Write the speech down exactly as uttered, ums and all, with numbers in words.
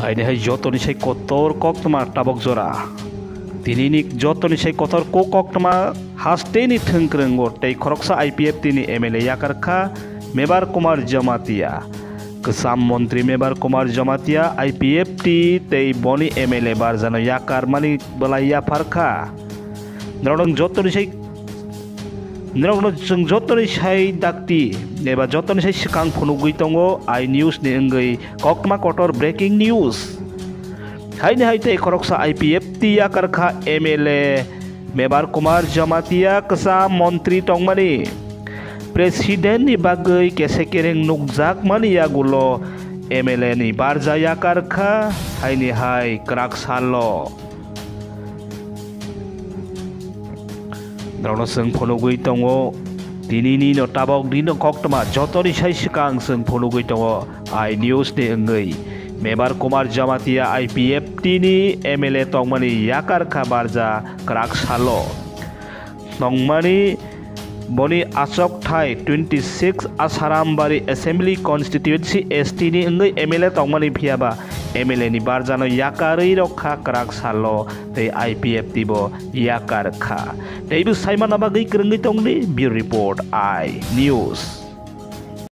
Haini hai jotoni sai kotor koktwma tabok jora. Tinini jotoni sai kotor ko koktwma hasteni thwngkwrwngo tei khoroksa I P F T ni M L A yakar kha Mebar Kumar Jamatia. Kwcham montri Mebar Kumar Jamatia I P F T tei boni M L A barjano yakar mani belai yaphar kha. Norok jotoni sai Norokno chwng jotoni sai dakti eba jotoni sai swkang phunugwi tongo I news ni wngwi koktwma kotor breaking news. Haini hai tei khoroksa I P F T yakar kha M L A Mebar Kumar Jamatia kwcham montri tongmani. President ni bagwi kese kereng nukjakmani yagulo M L A ni barja yakar kha haini hai kwrak salo. Norokno chwng phunugwi tongo, tinini no tabok nino koktwma jotoni sai swkang chwng phunugwi tongo I news ni wngwi. Mebar Kumar Jamatia I P F T ni M L A tongmani yakar kha barja kwrak salo. Tongmani boni achok thai twenty six Asarambari Assembly Constituency S T ni wngwi M L A tongmani phiyaba M L A ni barjano yakarwi rok kha kwrak salo tei I P F T bo yakar kha. Teibo saimana bagwi kwrwngwi tongdi Bureau Report I news.